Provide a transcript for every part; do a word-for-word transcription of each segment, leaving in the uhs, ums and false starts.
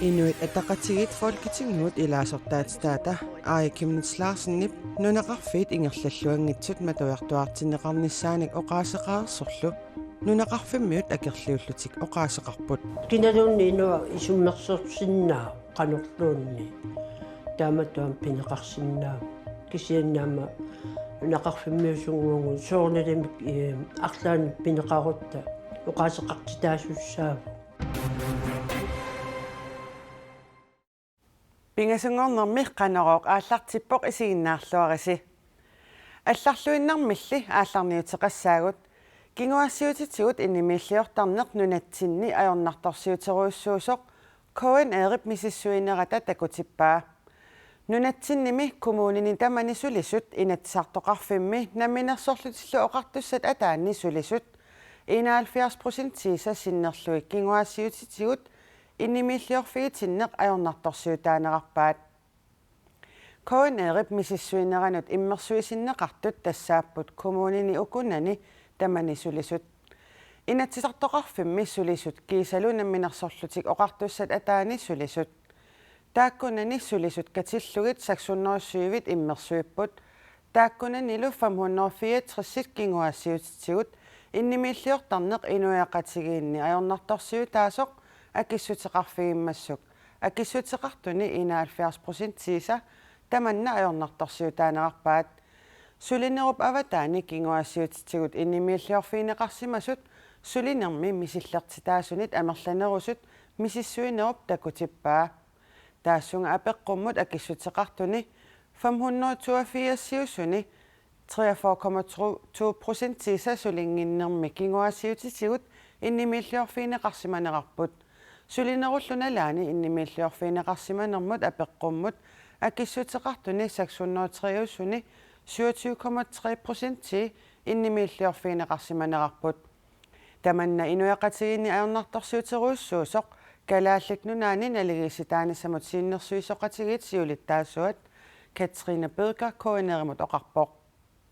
Inuit Ataqatigiit Folketingimut ilaasortaatitaata Aaja Chemnitz Larsenip nunaqarfiit ingerlalluanngitsut matujartuaartinneqarnissaanik oqaaseqareersorlu nunaqarfimmiut akerliullutik oqaaseqarput. Kinaluunniit inua isummersorsinnaavoq qanorluunniit. Taamaattumik pineqarsinnaavoq. Kisianni aamma nunaqarfimmiusunnguagut soorunalimi, eh, arlaannik pineqarutta oqaaseqartitaasussaavoq. Pingasunngornermi Qanorooq aallartippoq, isiginnaarluarisi. Allarluinnarmilli aallarniuteqassaagut. Kinguaassiuutitigut inniminiliortarneq nunatsinni ajornartorsiuterujussuusoq K N R-ip misissuinerata takutippaa. Nunatsinnimi kommunini tamani sulisut Inatsisartoqarfimmi Namminersorlutillu Oqartussat ataanni sulisut enoghalvfjerds procentiisa sinnerlugit kinguaassiuutitigut inniminiliorfigitinneq ajornartorsiutaanerarpaat. K N R-ip misissuineranut immersuisinneqartut tassaapput kommunini ukunani tamani sulisut. Inatsisartoqarfimmi sulisut kiisalu Namminersorlutik Oqartussat ataani sulisut. Taakkunani sulisut katillugit seks hundrede og syv immersuipput. Taakkunanilu fem hundrede og fireogtres kinguaassiuutitigut inniminiliortarneq inuiaqatigiinni ajornartorsiutaasoq akissuteqarfigimmassuk. Akissuteqartuni enoghalvfjerds procentiisa tamanna ajornartorsiutaanerarpaat. Sulinerup avataani kinguaassiuutitigut inniminiliorfigineqarsimasut sulinermi misillertitaasunit amerlanerusut misissuinerup takutippaa. Taassunga apeqqummut akissuteqartuni fem hundrede toogfirsiusuni treogfyrre komma to procentiisa sulinnginnermi kinguaassiuutitigut inniminiliorfigineqarsimanerarput. Sulinerullu nalaani inniminiliorfigineqarsimanermut apeqqummut akissuteqartuni seks hundrede og treusuni syvogtyve komma tre procentii inniminiliorfigineqarsimanerarput. Tamanna inuiaqatigiinni ajornartorsiuterujussuusoq Kalaallit Nunaanni naligiissitaanissamut siunnersuisoqatigiit siulittaasuat Katrine Bødker K N R-imut oqarpoq.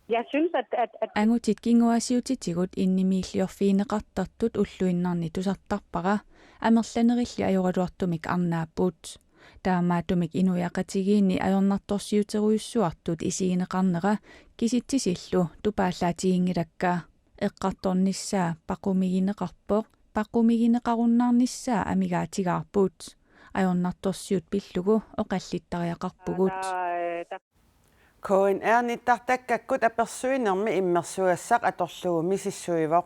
Jeg synes, at, at, at Angutit kinguaassiuutitigut inniminiliorfigineqartartut ulluinnarni tusartarpara, amerlanerilli ajoraluartumik arnaapput. Taamaattumik inuiaqatigiinni ajornartorsiuterujussuartut isigineqarnera kisitsisillu tupaallaatiginngilakka. Eqqartornissaa paqumigineqarpoq, paqumigineqarunnaarnissaa amigaatigaarput. Ajornartorsiut pillugu oqallittariaqarpugut. K N R nittartakkakkut apersuinermi immersugassaq atorlugu misissuivoq.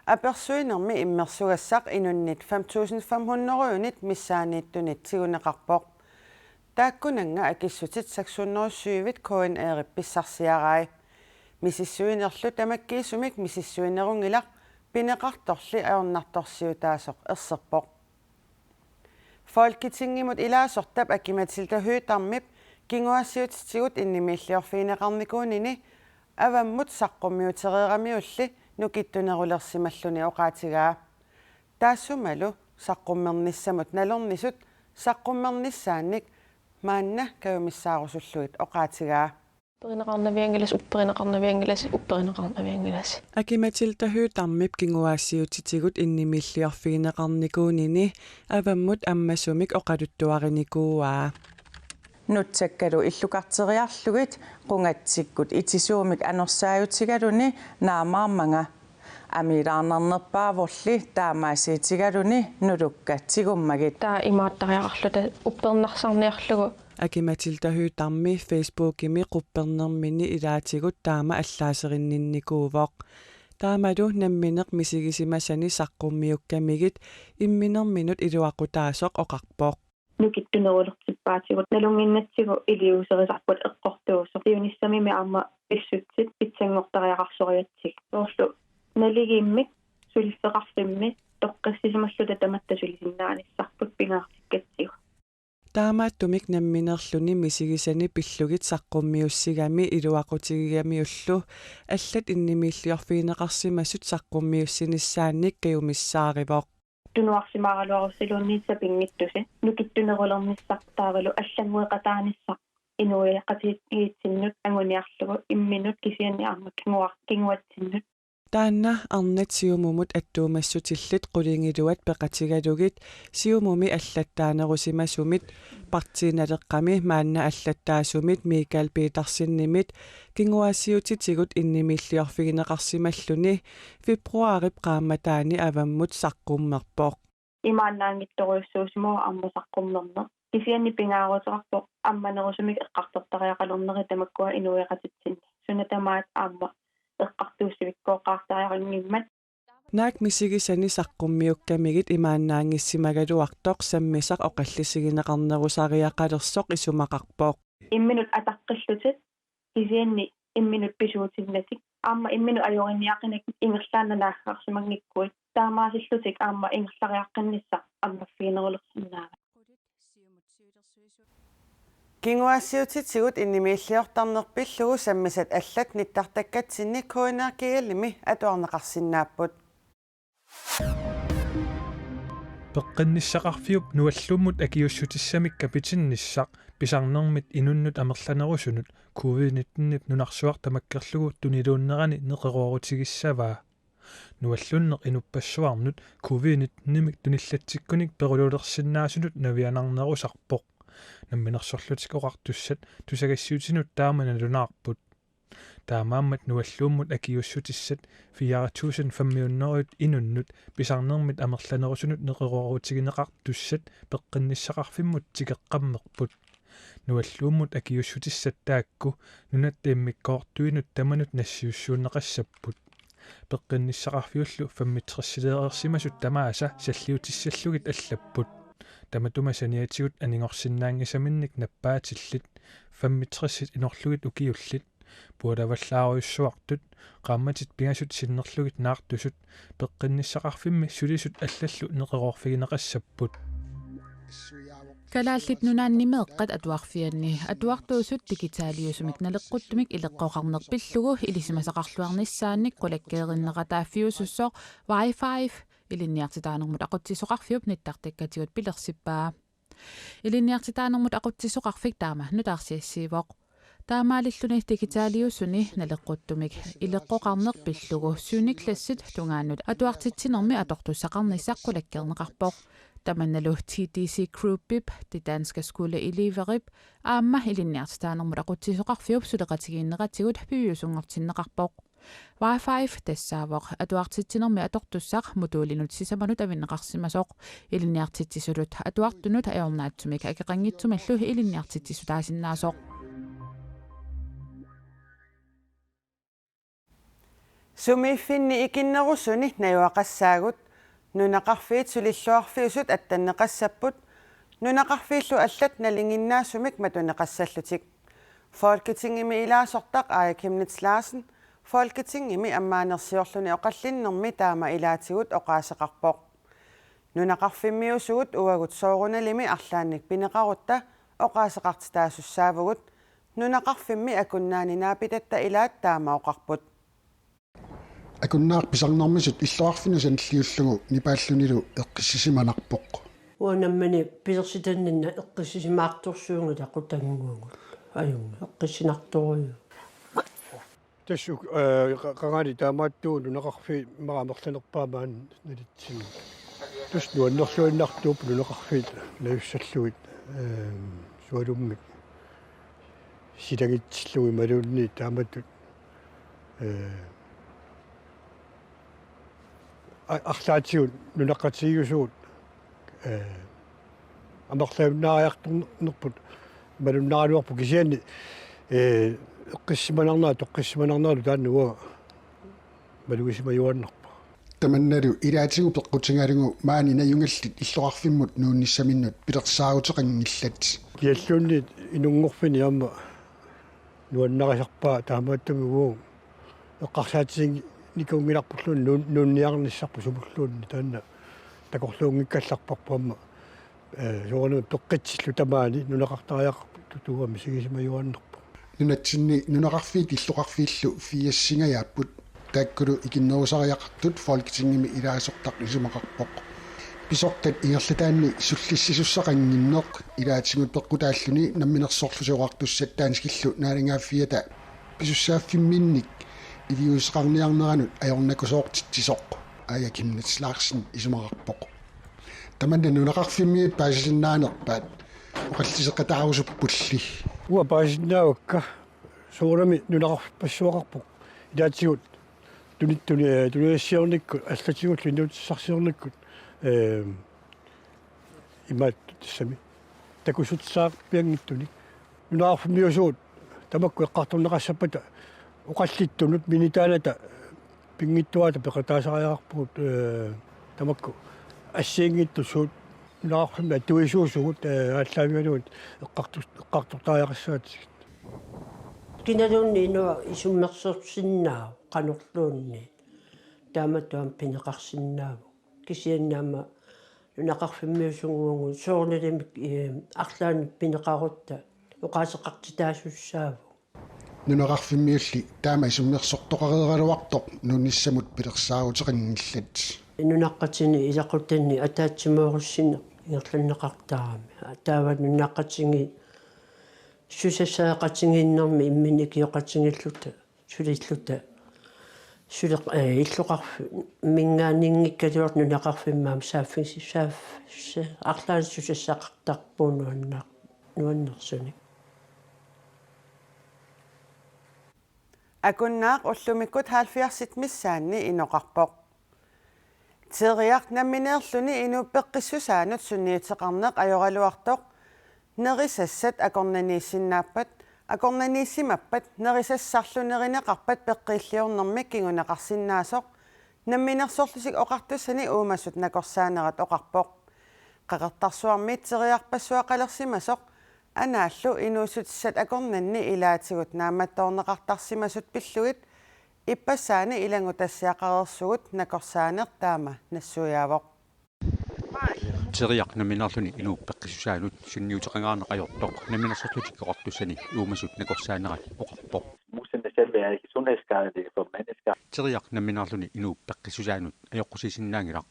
Apersuinermi immersugassaq inunnit fem tusind fem hundrede unit missaaniittunit tiguneqarpoq. Taakkunannga akissutit seks hundrede og syv K N R-ip pissarsiarai. Misissuinerlu tamakkiisumik misissuinerunngilaq, pineqartorli ajornartorsiutaasoq erserpoq. Folketingimut ilaasortap Aki-Matilda Høegh-Damip kinguaassiuutitigut inniminiliorfigineqarnikuunini avammut saqqummiutereeramiulli nukittunerulersimalluni oqaatigaa. Taassumalu saqqummernissamut nalornisut saqqummernissaannik maanna kajumissaarusullugit oqaatigaa. Upperineqarnavianngilasi, upperineqarnavianngilasi, upperineqarnavianngilasi. Aki-Matilda Høegh-Damip kinguaassiuutitigut inniminiliorfigineqarnikuunini avammut ammasumik oqaluttuarinikuuaa. Nutsakkalu illukarteriarlugit qungatsikkut itisuumik anorsaajutigaluni naamaarmanga. Amiilaarnarnerpaavorli taamaasiitigaluni nulukka tigummagit. Taava imaattariaqarluta uppernarsarniarlugu. Aki-Matilda Høegh-Dammi Facebookimi quppernermini ilaatigut taama allaaserinninnikuuvoq. Taamalu nammineq misigisimasani saqqummiukkamigit imminerminut iluaqutaasoq oqarpoq. Nukittunerulertippaatigut nalunnginnatsigu iliuuserisarput eqqortuusoq. Siunissamimi aamma pissutsit pitsanngortariaqarsorigatsigit. Soorlu naligiimmik suliffeqarfimmi toqqissisimalluta tamatta sulisinnaanissarput pingaartikkatsigu. Taamaattumik namminerluni misigisani pillugit saqqummiussigami iluaqutigigamiullu allat inniminiliorfigineqarsimasut saqqummiussinissaannik kajumissaarivoq. Tunuarsimaaraluarussi iluunniit sapinngitsusi, nukittunerulernissaq taavalu allanngueqataanissaq inuiaqatigiitsinnut anguniarlugu imminut kisianni aamma kinguar-, kinguatsinnut. Taanna arnat Siumumut attuumassutillit qulingiluat peqatigalugit Siumumi allattaanerusimasumit, Partii Naleqqami maanna allattaasumit Mikael Petersenimit kinguaassiuutitigut innimiilliorfigineqarsimalluni februaarip qaammataani avammut saqqummerpoq. Imaannaanngitsorujussuusimavoq aamma saqqummerneq. Kisianni pingaaruteqarpoq ammanerusumik eqqartortariaqalerneri tamakkua inuiaqatitsinni. Suna tamaat aamma eqqartuussivikkooqqaartariaqanngimmat. Naak misigisani saqqummiukkamigit imaannaanngissimagaluartoq sammisaq oqallisigineqarnerusariaqalersoq isumaqarpoq. Imminut ataqqillutit kisianni imminut pisuutinnatik. Aamma imminut ajoriniaqinnatik ingerlaannaq naaggaarsimanngikkuit. Taamaasillutik aamma ingerlariaqqinnissaq ammaffiginerulersinnaavat. Kinguaassiuutitigut innimiilliortarneq pillugu sammisat allat nittartakkatsinni K N R G L-imi atuarneqarsinnaapput. Peqqinnissaqarfiup nuallummut akiuussutissamik kapitinnissaq pisarnermit inunnut amerlanerusunut covid nittenip nunarsuaq tamakkerlugu tuniluunnerani neqeroorutigissavaa. Nuallunneq inuppassuarnut covid nittenimik tunillatsikkunik perulersinnaasunut navianarnerusarpoq. Namminersorlutik Oqartussat tusagassiuutinut taama nalunaarput. Taamaammat nuallummut akiuussutissat fire tusind fem hundrede inunnut pisarnermit amerlanerusunut neqeroorutigineqartussat peqqinnissaqarfimmut tikeqqammerput. Nuallummut akiuussutissat taakku nunatta immikkoortuinut tamanut nassiussuunneqassapput. Peqqinnissaqarfiullu femogtresileereersimasut tamaasa salliutissallugit allapput. Tamatuma saniatigut anigorsinnaanngisaminnik nappaatillit femogtresit inorlugit ukiullit pualavallaarujussuartut qaammatit pingasut sinnerlugit naartusut peqqinnissaqarfimmi sulisut allallu neqeroorfigineqassapput. Kalaallit Nunaanni meeqqat atuarfianni atuartuusut digitaliusumik naleqquttumik ileqqoqarneq pillugu ilisimasaqarluarnissaannik qulakkeerinnerataaffiusussoq Wi-Fi ilinniartitaanermut aqutsisoqarfiup nittartakkatigut pilersippaa. Ilinniartitaanermut aqutsisoqarfik taama nutaarsiassiivoq. Taamaalilluni digitaliusuni naleqquttumik ileqqoqarneq pillugu syvende klassit tungaannut atuartitsinermi atortussaqarnissaq qulakkeerneqarpoq. Tamannalu T D C Groupip, De Danske Skoleeleverip aamma ilinniartitaanermut aqutsisoqarfiup suleqatigiinneratigut piviusunngortinneqarpoq. Wi-Fi tassaavoq atuartitsinermi atortussaq modulinut sisamanut avinneqarsimasoq. Ilinniartitsisutut atuartunut ajornaatsumik akeqanngitsumillu ilinniartitsissutaasinnaasoq. Sumiiffinni ikinnerusuni najugaqassaagut, nunaqarfiit sulilluarfiusut attanneqassapput, nunaqarfiillu allat nalinginnaasumik matuneqassallutik. Folketingimi ilaasortaq Aaja Chemnitz Larsen Folketingimi ammaanersiorluni oqallinnermi taama ilaatigut oqaaseqarpoq. Nunaqarfimmiusugut uagut soorunalimi arlaannik pineqarutta oqaaseqartitaasussaavugut, nunaqarfimmi akunnaani naapitatta ilaat taama oqarput. Akunnaaq pisarnermisut illoqarfinnut sanilliullugu nipaallunilu eqqissisimanarpoq. Uanga nammineq pilersitanninna eqqissisimaartorsuugakku qutannguagut ajunngilaq eqqissinartorujuk. Tassa uk-, eh, qa-, qangali taamaattuuvoq nunaqarfiit immaqa amerlanerpaat maani nalitsinni. Tassa nuannerluinnartuupput nunaqarfiit najussallugit, eh, sualummik silagitsillugu imaluunniit taamatut, eh, a-, arlaatigut nunaqqatigiiusugut, eh, amerlajunnaariartornerput malunnaraluarpoq kisianni, eh, eqqissisimanarnera toqqissisimanarneralu taanna uanga malugisimajuaannarpoq. Tamannalu ilaatigut peqqutigalugu maani najugallit illoqarfimmut nuunnissaminnut pilersaaruteqanngillat. Kialluunniit inunngorfini aamma nuannarisarpaa taamaattumik uagut eqqarsaatiginikuunngilarpulluunniit nuun-, nuunniarnissarput sumulluunniit taanna takorluunngikkallarparput aamma, eh, soorunami peqqitsillu tamaani nunaqartariaqarput tutuugamik misigisimajuaannarpoq. Nunatsinni nunaqarfiit illoqarfiillu firsinngajaapput. Taakkulu ikinnerusariaqartut Folketingimi ilaasortaq isumaqarpoq. Pisortat ingerlataanni sullissisussaqannginneq ilaatigut peqqutaalluni Namminersorlutik Oqartussat danskillu naalagiiffiata pisussaaffimminnik Iliuuseqarniarneranut ajornakusoortitsisoq Aaja Chemnitz Larsen isumaqarpoq. Tamanna nunaqarfimmiit paasisinnaanerpaat oqalliseqataarusuppulli. Uanga paasisinnaavakka, soorunami nunaqarfippassuaqarpoq. Ilaatigut tuni-, tuni-, tunisassiornikkut, allatigullu inuutissarsiornikkut, ehm, imaattoq tassami takussutissaqarpianngitsunik. Nunaqarfimmiusugut tamakku eqqartorneqassappata oqallittunut minitaanata pinngitsuata peqataasariaqarpugut, eh, tamakku assigiinngitsut suut nunaqarfimmi atuisuusugut, eh, aallaavigalugit eqqartu-, eqqartortariaqassagatsigit. Kinaluunniit inua isummersorsinnaavoq qanorluunniit. Taamatut aamma pineqarsinnaavugut. Kisianni aamma nunaqarfimmiusunnguagut soorunalimi, eh, arlaannik pineqarutta oqaaseqartitaasussaavugut. Nunaqarfimmiulli taama isummersortoqareeraluartoq nunissamut pilersaaruteqanngillat. Nunaqqatini ilaqutani ataatsimoorussinneq ingerlanneqartarami. Taava nunaqqatigiit susassaqatigiinnermi imminut ikioqatigiilluta sulilluta. Suleq-, eh, illoqarfimminngaanniinngikkaluartoq nunaqarfimmi aamma saaffis-, saaf-, sa-, arlaannik susassaqartarpugut nuannar-, nuannersunik. Akunnaaq ullumikkut halvfjerdsit missaanni inoqarpoq. Teriaq nammineerluni inuup peqqissusaanut sunniuteqarneq ajoraluartoq nerisassat akornanniissinnaappat, akornanniissimappat nerisassarlu nerineqarpat peqqiilliornermi kinguneqarsinnaasoq Namminersorlutik Oqartussani uumasut nakorsaanerat oqarpoq. Qeqertarsuarmi teriarpassuaqalersimasoq anaallu inuussutissat akornanni ilaatigut naammattoorneqartarsimasut pillugit ippassaani ilanngutassiaqareersugut nakorsaaneq taama nassuiaavoq. Teriaq nammineerluni inuup peqqissusaanut sunniuteqangaarneq ajortoq Namminersorlutik Oqartussani uumasut nakorsaanerat oqarpoq. Musene selv er ikke sundhedsskadelige for mennesker. Teriaq nammineerluni inuup peqqissusaanut ajoqusiisinnaanngilaq.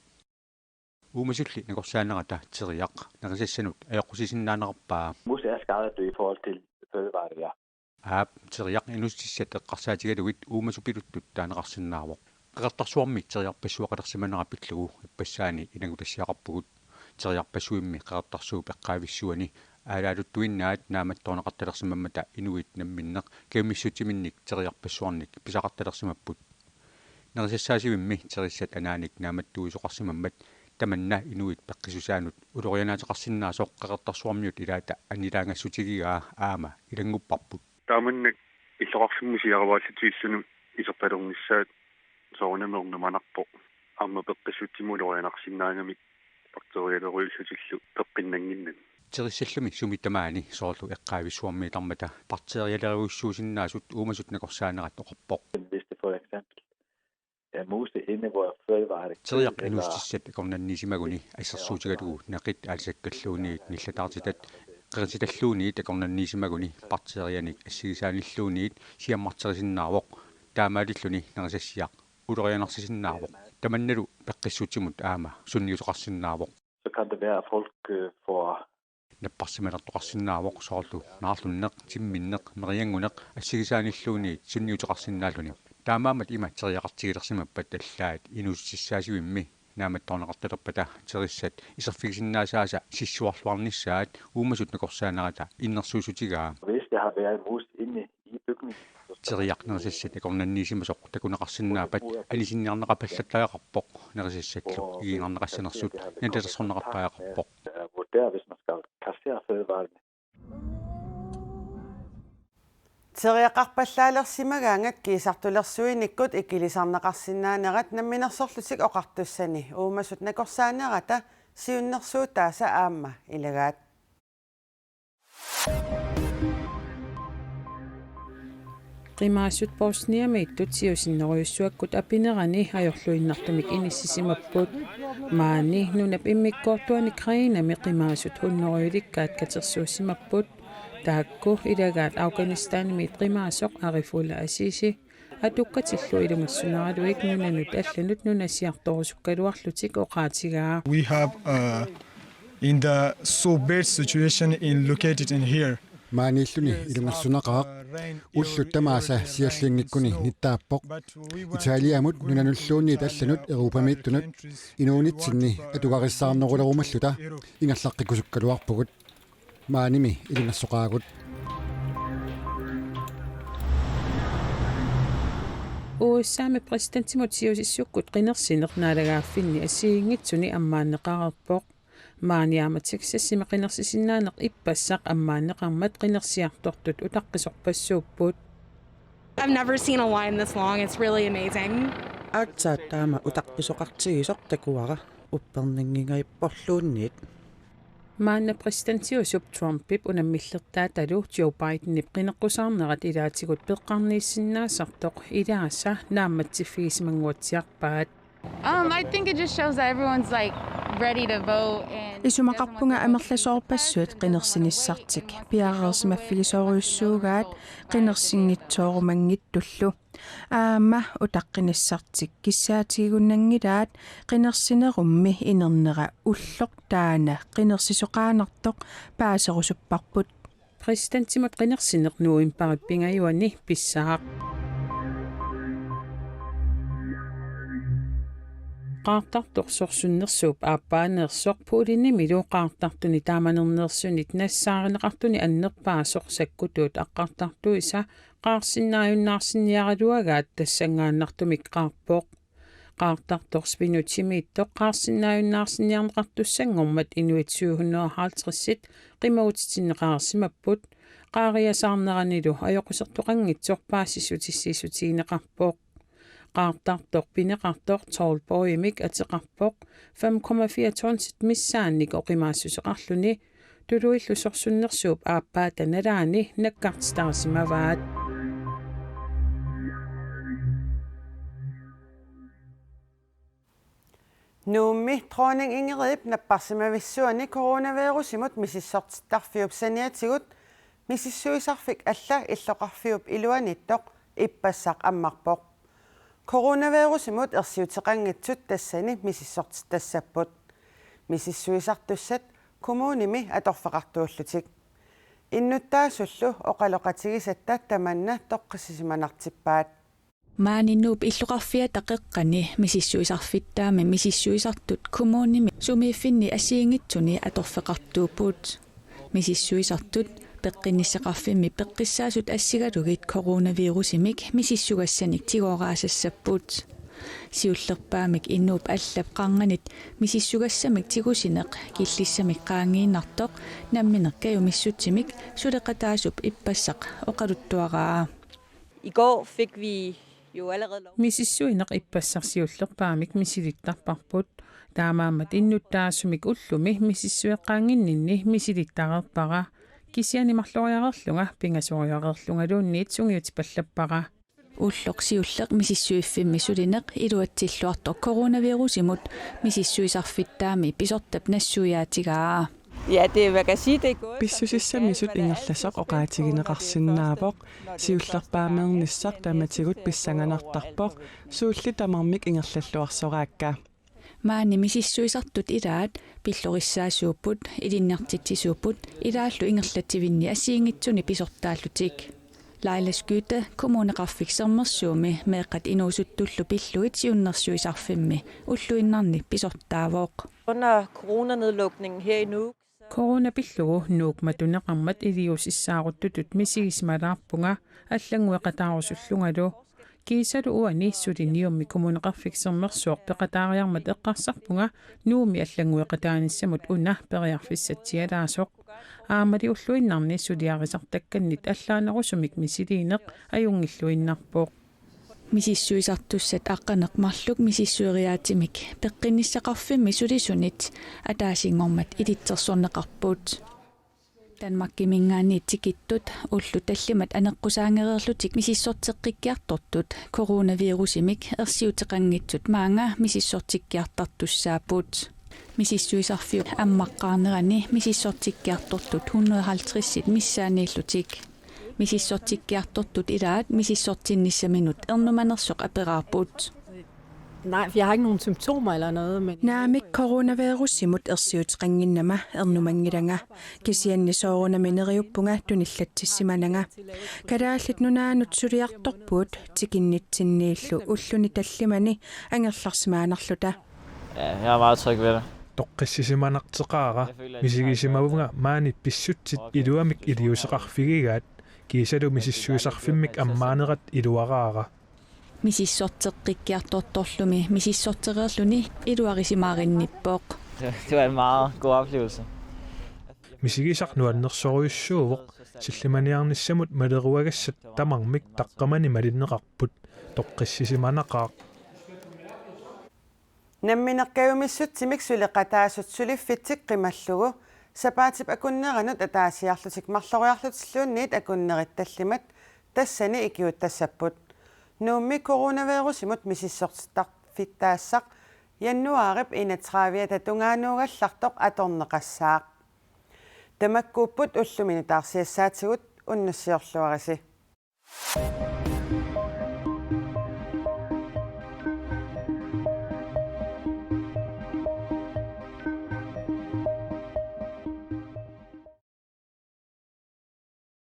Uumasulli nakorsaanerata teriaq nerisassanut ajoqusiisinnaanerarpaa. Mus er skadedyr i forhold til fødevarer, ja. Aap, teriaq inuussutissat eqqarsaatigalugit uumasut piluttut taaneqarsinnaavoq. Qeqertarsuarmi teriarpassuaqalersimanera pillugu ippassaani ilanngutassiaqarpugut. Teriarpassuimmi Qeqertarsuup eqqaavissuani aalaaluttuinnaat naammattoorneqartalersimammata inuit namminneq kajumissutsiminnik teriarpassuarnik pisaqartalersimapput. Nerisassaasivimmi terissat anaanik naammattuisoqarsimammat tamanna inuit peqqissusaanut ulorianaateqarsinnaasoq Qeqertarsuarmiut ilaata annilaangassutigigaa aamma ilanngupparput. Taamannak illoqarfimmi siaruaallatiilluni isertalernissaat soorunami ernumanarpoq. Aamma peqqissutsimut ulorianarsinnaagamik bakteerialerujullutillu peqqinnannginnami. Terissallumi sumi tamaani soorlu eqqaavissuarmiitarmata bakteerialerujussuusinnaasut uumasut nakorsaanerat oqarpoq. Hvis det for eksempel er mose inde, hvor fødevarer Teriaq inuussutissat akornanniisimaguni assersuutigalugu neqit aalisakkalluunniit nillataartitat qerititalluunniit akornanniisimaguni bakteerianik assigisaanilluunniit siammarterisinnaavoq. Taamaalilluni nerisassiaq ulorianarsisinnaavoq. Tamannalu peqqissutsimut aamma sunniuteqarsinnaavoq. Så kan det være, at folk, øh, får Napparsimalertoqarsinnaavoq soorlu naarlunneq, timminneq, meriannguneq assigisaanilluunniit sunniuteqarsinnaalluni. Taamaammat ima teriaqartigilersimappat allaat inuussutissaasivimmi naammattoorneqartalerpata terissat iserfigisinnaassaasa sissuarluarnissaat uumasut nakorsaanerata innersuussutigaa. Hvis det har været mus inde i bygningen, så Teriaq nerisassat akornanniisimasoq takuneqarsinnaappat anisinniarneqapallattariaqarpoq, nerisassatlu igiinnarneqassanersut nalilersorneqartariaqarpoq. Vurdere, hvis man skal kassere fødevarerne. Teriaqarpallaalersimagaangat kiisartulersuinikkut ikilisarneqarsinnaanerat Namminersorlutik Oqartussani uumasut nakorsaanerata siunnersuutaasa aamma ilagaat. Qimaasut Bosniamiittut siusinnerujussuakkut apinerani ajorluinnartumik inissisimapput. Maani nunap immikkoortuani Ukrainemi qimaasut hunnorujulikkaat katersuussimapput. Taakku ilagaat Afghanistanimiit qimaasoq Arifullah Azizi atukkatillu ilungersunaraluit nunanut allanut nunasiartorusukkaluarlutik oqaatigaa. We have, uh, in the so bad situation in located in here. Maaniilluni ilungersunaqaaq, Ullut tamaasa siallinngikkuni nittaappoq. Italiamut nunanulluunniit allanut Europamiittunut inuunitsinni atugarissaarnerulerumalluta ingerlaqqikkusukkaluarpugut. Maanimi ilungersoqaagut. U S A-mi præsidentimut siusissukkut qinersineq naalagaaffinni assigiinngitsuni ammaanneqareerpoq. Maani aamma Texasimi qinersisinnaaneq ippassaq ammaanneqarmat qinersiartortut utaqqisorpassuupput. I've never seen a line this long. It's really amazing. Aatsaat taama utaqqisoqartigisoq takuara, upperninngingajapporluunniit. Maanna præsidentiusup Trumpip unammillertaatalu Joe Bidenip qineqqusaarnerat ilaatigut peqqarniissinnaasartoq ilaasa naammatsiffigisimanguatsiarpaat. Um, I think it just shows that everyone's like ready to vote and Isumaqarpunga amerlasoorpassuit qinersinissartik piareersimaffigisorujussuugaat qinersinngitsoorumanngitsullu. Aamma utaqqinissartik kissaatiginnanngilaat qinersinerummi inernera ulloq taanna qinersisoqaannartoq paaserusupparput. Præsidentimut qinersineq novembarip pingajuanni pissaaq. Qaartartoq sorsunnersuup aappaaneersoq Putinimilu qaartartuni taamanerneersunit nassaarineqartuni annerpaasoq sakkutuut aqqartartuisa qaarsinnaajunnaarsinniaraluagaat tassanngaannartumik qaarpoq. Qaartartoq Spinutimiittoq qaarsinnaajunnaarsinniarneqartussanngormat inuit syv hundrede og halvtreds qimagutitinneqarsimapput, qaariasaarneranilu ajoqusertoqanngitsoq paasissutissiissutigineqarpoq. Qaartartoq pineqartoq Tallboyimik ateqarpoq fem komma fire tonsit missaannik oqimaassuseqarluni, tuluillu sorsunnersuup aappaata nalaani nakkartitarisimavaat. Nuummi dronning Ingridip napparsimavissuani coronavirusimut misissortittarfiup saniatigut misissuisarfik alla illoqarfiup iluaniittoq ippassaq ammarpoq. Coronavirusimut ersiuteqanngitsut tassani misissortittassapput. Misissuisartussat kommunimi atorfeqartuullutik. Innuttaasullu oqaloqatigisatta tamanna toqqissisimanartippaat. Maani Nuup illoqarfiata qeqqani misissuisarfittaami misissuisartut kommunimi sumiiffinni assigiinngitsuni atorfeqartuupput. Misissuisartut peqqinnissaqarfimmi peqqissaasut assigalugit coronavirusimik misissugassanik tigooraassappaat. Siullerpaamik inuup allap qarnganit misissugassamik tigusineq killissamik qaangiinnartoq nammineq kajumissutsimik suleqataasup ippassaq oqaluttuaraa. I går fik vi jo allerede lov. Misissuineq ippassaq siullerpaamik misilittarparput. Taamaammat innuttaasumik ullumi misissueqqaannginninni misilittareerpara. Kisianni marloriareerlunga pingasoriareerlungaluunniit sungiutipallappara. Ulloq siulleq misissuiffimmi sulineq iluatsilluartoq coronavirusimut misissuisarfittaami pisortap nassuiaatigaa. Ja, det, man kan sige, det er gået, Pissusissamisut ingerlasoq oqaatigineqarsinnaavoq, siullerpaamiinnissaq tamatigut pissanganartarpoq, suulli tamarmik ingerlalluarsoraakka. Maani misissuisartut ilaat pillorissaasuupput, ilinniartitsisuupput ilaallu ingerlatsivinni assigiinngitsuni pisortaallutik. Laila Skytte Kommuneqarfik Sermersuumi meeqqat inuusuttullu pillugit siunnersuisarfimmi ulluinnarni pisortaavoq. Under coronanedlukningen her i Nuuk. Corona pillugu Nuuk matuneqarmat iliuusissaaruttutut misigisimalaarpunga allanngueqataarusullungalu. Kiisalu uani suli Nuummi Kommuneqarfik Sermersuup peqataariarmat eqqarsarpunga Nuummi allanngueqataanissamut una periarfissatsialaasoq. Aammali ulluinnarni suliarisartakkannit allaanerusumik misiliineq ajunngilluinnarpoq. Misissuisartussat aqqaneq marluk misissueriaatsimik peqqinnissaqarfimmi sulisunit ataasinngormat ilitsersorneqarput. Danmarkiminngaanniit tikittut ullut tallimat aneqqusaangereerlutik misissorteqqikkiartortut coronavirusimik ersiuteqanngitsut maanga misissortikkiartartussaapput. Misissuisarfiup ammaqqaarnerani misissortikkiartortut hundrede og halvtredsit missaanniillutik. Misissortikkiartortut ilaat misissortinnissaminut ernumanersoq aperaarput. Nej, for jeg har ikke nogen symptomer eller noget, men... Naamik coronavirusimut ersiuteqannginnama ernumanngilanga. Kisianni soorunami neriuppunga tunillatsissimananga. Kalaallit Nunaannut suliartorpugut tikinnitsinniillu ulluni tallimani angerlarsimaannarluta. Ja, jeg er meget tryg ved det. Toqqissisimanarteqaara, misigisimavunga maani pissutsit iluamik iliuuseqarfigigaat, kiisalu misissuisarfimmik ammaanerat iluaraara. Misissorteqqikkiartortorlumi misissortereerluni iluarisimaarinnippoq. Det var en meget god oplevelse. Misigisaq nuannersorujussuuvoq, sillimaniarnissamut maleruagassat tamarmik taqqamani malinneqarput, toqqissisimanaqaaq. Nammineq kajumissutsimik suleqataasut suliffitsik qimallugu sapaatip akunneranut ataasiarlutik marloriarlutilluunniit akunnerit tallimat tassani ikiuuttassapput. Nuummi coronavirusimut misissortittarfittaassaq januaarip enogtredive-ata tungaanuugallartoq atorneqassaaq. Tamakkuupput ullumi nutaarsiassaatigut, unnussiorluarisi.